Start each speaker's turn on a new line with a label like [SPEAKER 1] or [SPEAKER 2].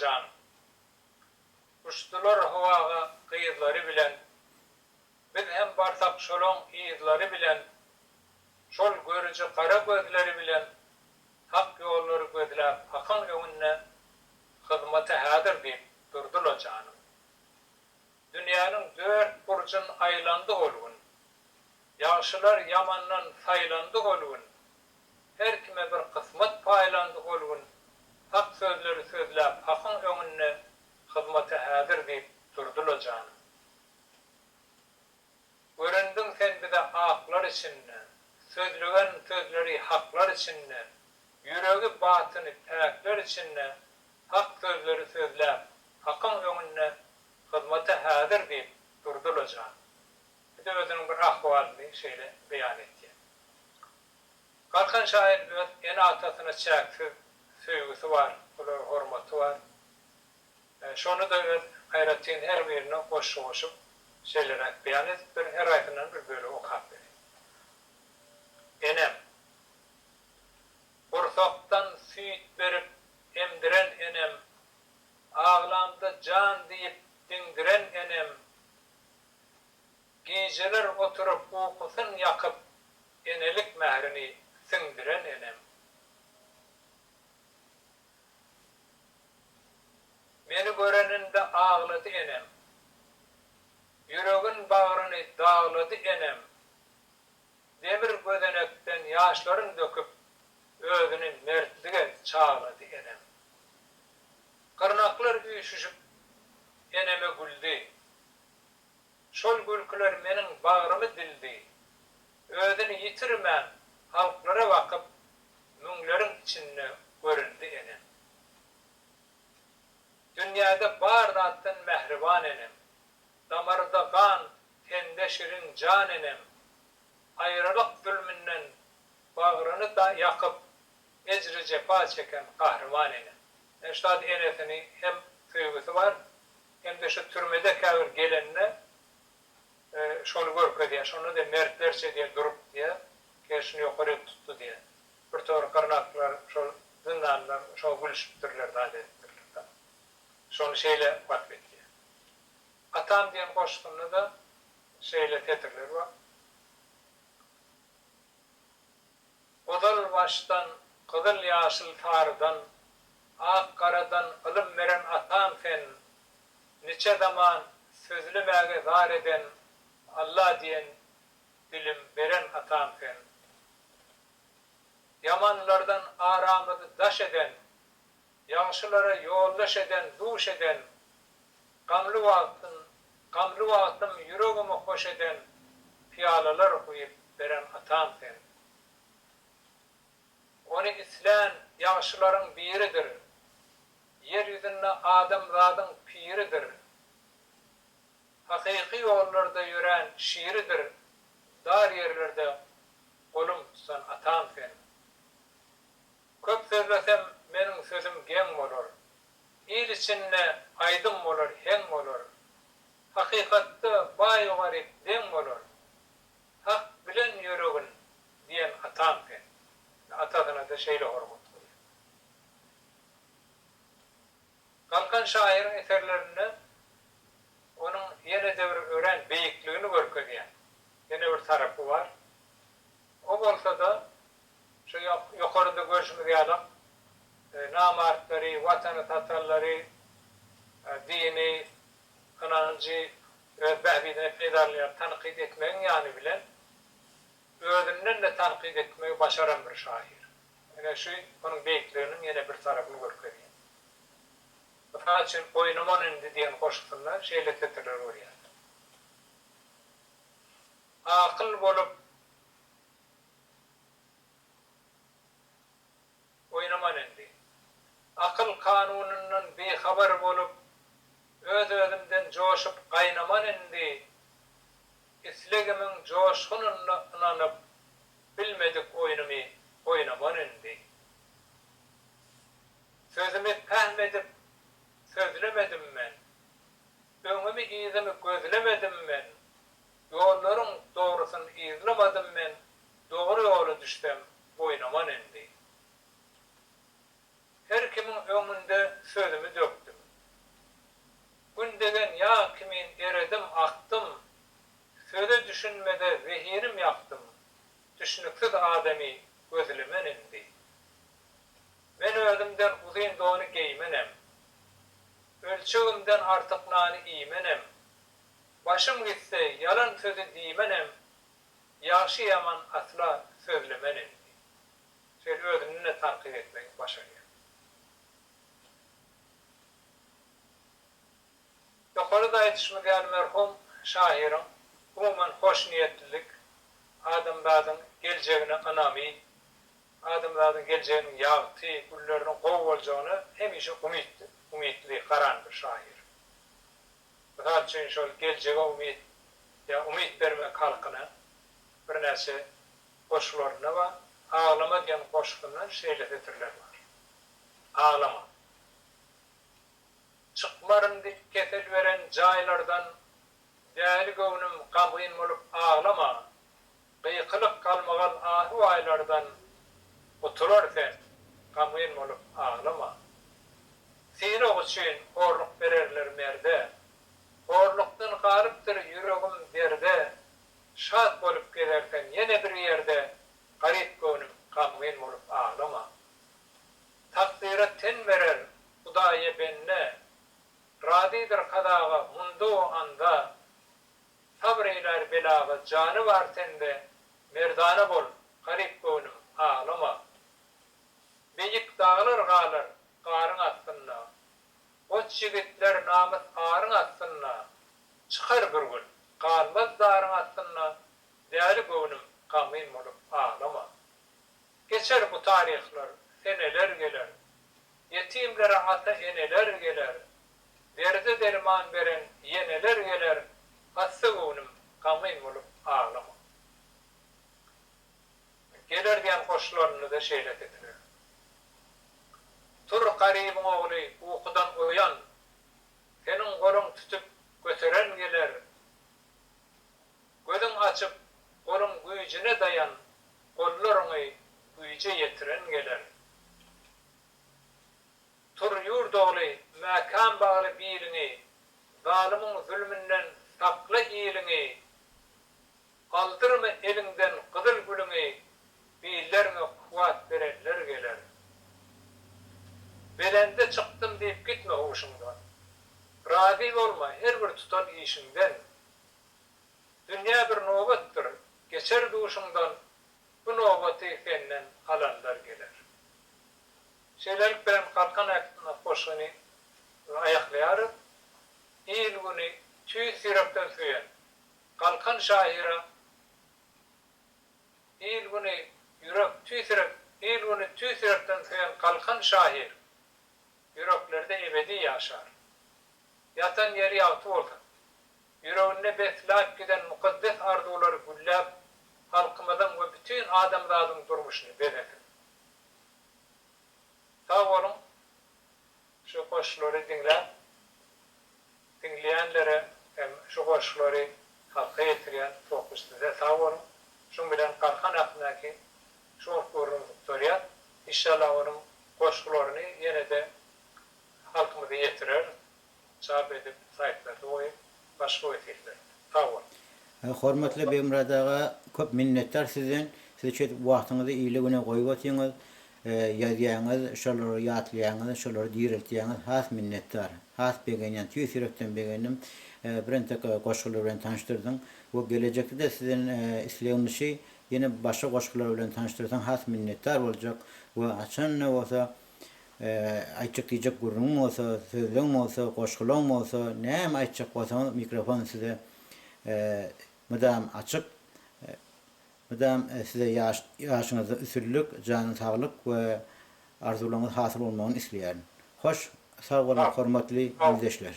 [SPEAKER 1] jan. Uçdular howaga gyzlary bilen, Biz hem barsak şolaň yzlary bilen, Şol görüji gara gözleri bilen, Hak ýollary gözläp Hakyň öňünde, Hyzmata häzir diýip durdy-la janym. Dünýäniň dört burjun aýlandy ol gün, Ýagşylar ýamandan saýlandy ol gün, Her kime bir kysmat paýlandy ol gün, Hak sözleri sözläp Hakyň öňünde, Hyzmata häzir diýip durdy-la janym. Göründiň sen bize aklar içinde, Sözlegen sözleri haklar içinde, Ýüregi batyny päkler içinde, Hak sözleri sözläp Hakyň öňünde, Hyzmata häzir diýip durdy-la janym. Bize özüniň bir ahwalyny şeýle beýan etýär. Galkan şaýyr öz ene-atasyna çäksiz söýgüsi bar, olara hormaty bar. Şony-da öz aýratyn her birine goşgy goşup, şeýleräk beýan edipdir, her haýsyndan bir bölek okap bereýin. Enem. Gursakdan süýt berip emdiren enem, Aglamda jan diýip diňdiren enem, Gijeler oturyp ukusyn ýakyp, Enelik mährini siňdiren enem. Meni göreninde aglady enem. Ýüregin bagryny daglady enem. Demir gözenekden ýaşlaryn döküp, Özüni mertlige çaglady enem. Gyrnaklar üýşüşip eneme güldi. Şol gülküler meniň bagrymy dildi. Özüni ýitirmän halklara bakyp, Müňleriň içinde göründi enem. Dünýäde bar zatdan mähriban enem. Damarda gan, tende şirin jan enem. Aýralyk zulmünden bagryny da ýakyp, Ejri-jepa çeken gahryman enem. Ine şu zat enesini hem söýgüsi bar, hem-de şu türmede käbir gelende şony görkezýär. Şonda-da mertlerçe diýýär durup diýýär, gerşini ýokary edip tutdy diýýär. Bir towar gyrnaklar şol zyndanlar şoňa gülüşipdirler, zat edipdirler. Şony şeýle wasp edýär. Atam diýen goşgusynda-da şeýle setirler bar. Ozal başdan gyzyl-ýaşyl sarydan, Ak-garadan ylym beren atam sen, Niçe zaman sözlemäge zar eden, Alla diýen dilim beren atam sen. Ýamanlardan aramyzy daş eden, Ýagşylara ýoldaş eden, duş eden, Gamly wagtym, gamly wagtym ýüregimi hoş eden, Pyýalalar guýup beren atam sen. Ony islän ýagşylaryň biridir, Ýer ýüzünde adamzadyň piridir. Hakyky ýollarda ýörän şiridir, Dar ýerlerde golum tutan atam sen. Köp sözlesem meniň sözüm geň bolar, Il içinde aýdym bolar, heň bolar. Hakykatda baý-u-garyp deň bolar. Hak bilen ýöregin diýen atam sen. Atasyna-da şeýle hormat goýýar. Galkan şahyryň eserlerinde onuň ýene-de bir örän beýikligini görkezýän ýene bir tarapy bar. O bolsa-da, şu ýokarynda görşümiz ýalak, namartlary, watany satanlary, dini, ynanjy öz bähbidine peýdalanýan tankyt etmegiň ýany bilen, özünden-de tankyt etmegi başaran bir şahyr. Ine, şu onuň beýikliginiň ýene bir tarapyny görkezýär. Mysal üçin, Oýnaman indi diýen goşgusynda şeýle setirleri görýäris. Akyl bolup oýnaman indi. Akyl kanunyndan bihabar bolup, Öz-özümden joşup gaýnaman indi. Islegimiň joşgunyna ynanyp, Bilmedik oýnumy oýnaman indi. Sözümi pähm edip sözlemedim men. Öňümi-yzymy gözlemedim men. Ýollaryň dogrusyn yzlamadym men, Dogry ýola düşsem, boýnaman indi. Her kimiň öňünde sözümi dökdüm. Düşünmeze zehinim ýakdym, Düşnüksiz adamy gözlemen indi. Men özümden uzyn dony geýmenem, Ölçegimden artyk nany iýmenem, Başym gitse ýalan sözi diýmenem, Ýagşy-ýaman asla sözlemen indi. Şeýle özüni-de tankyt etmegi başarýar. Ýokarda aýdyşymyz ýaly merhum şahyryň umuman hoşniýetlilik, adamzadyň geljegine ynamy, adamzadyň geljeginiň ýagty, günleriniň gowy boljagyna hemişe umyt umytly garan bir şahyr. Mysal üçin şol geljege umyt ýa umyt bermek halkyna birnäçe goşgularynda bar. Aglama diýen goşgusyndan şeýle setirler bar. Aglama. Çykmaryn diýip kesel beren jaýlardan, Däli göwnüm gamgyn bolup aglama. Gykylyk galmagal ahy-waýlardan, Gutular sen, gamgyn bolup aglama. Sylag üçin horluk bererler merde, Horlukdan galypdyr ýüregim derde, Şat bolup gezersen ýene bir ýerde, Garyp göwnüm gamgyn bolup aglama. Takdyra ten berer Hudaýa bende, Razydyr kazaga munda-u anda, Sabyr eýlär belaga jany bar tende, Merdana bol, garyp göwnüm, aglama. Beýik daglar galar garyň astynda, Goç ýigitler namys aryň astynda, Çykar bir gün, galmaz daryň astynda, Däli göwnüm, gamgyn bolup aglama. Geçer bu taryhlar, seneler geler. Ýetimlere ata-eneler geler. Derde derman beren ýeneler geler, Hassa göwnüm gamgyn bolup aglama. Geler diýen goşgularynda-da şeýle setirler. Tur garybyň ogly, ukudan oýan, Seniň goluň tutup göteren geler. Gözüň açyp, goluň güýjüne daýan, Gollaryňy güýje ýetiren geler. Tur ýurt ogly, mäkäm bagla biliňi, Zalymyň zulmünden sakla iliňi. Aldyrma eliňden gyzyl gülüňi, Billerňe kuwwat berenler geler. Belende çykdym diýip gitme huşuňdan. Razy bolma her bir tutan işiňden. Dünýä bir nobatdyr, geçer duşuňdan, Bu nobaty senden alanlar geler. Şeýlelik bilen Galkan hakynda goşgyny aýaklaýarys. Il-güni tüýs ýürekden söýen Galkan şahyra Il-güni ýürek tüýs ýürek Il-güni tüýs ýürekden söýen Galkan şahyr ýüreklerde ebedi ýaşar. Ýatan ýeri ýagty bolsun. Ýüreginde besläp giden mukaddes arzuwlary gülläp, halkymyzyň we bütin adamzadyň durmuşyny bezesin. Sag boluň şu goşgulary diňläp, diňleýänlere hem şu goşgulary halka ýetirýän Tokly size sag boluň. Şuň bilen Galkan hakyndaky şu wagt gürrüňimizi gutarýas. Inşallah onuň goşgularyny ýene-de halkymyza ýetireris. Çap edip saýtlarda goýup başga wesileler. Sag boluň.
[SPEAKER 2] Hormatly Begmyrat aga köp minnetdar sizden siz şeýdip wagtyňyzy ile güne goýup otyňyz ýazýaňyz şolary ýatlaýaňyz şolary direltýäňiz has minnetdar has begenýän tüýs ýürekden begendim birentek goşgular bilen tanyşdyrdyň we gelejekde-de sizden islegim şi ýene başga goşgular bilen tanyşdyrsaň has minnetdar boljak we haçanda bolsa Aýtjak diýjek gürrüňiň bolsa, sözleň bolsa, goşgulaň bolsa, näme aýtjak bolsaňyz mikrofon size mydam açyk. Mydam size ýaş ýaşyňyzda üstünlik, janyň saglyk we arzuwlaryňyz hasyl bolmagyny isleýärin. Hoş sag boluň hormatly ildeşler.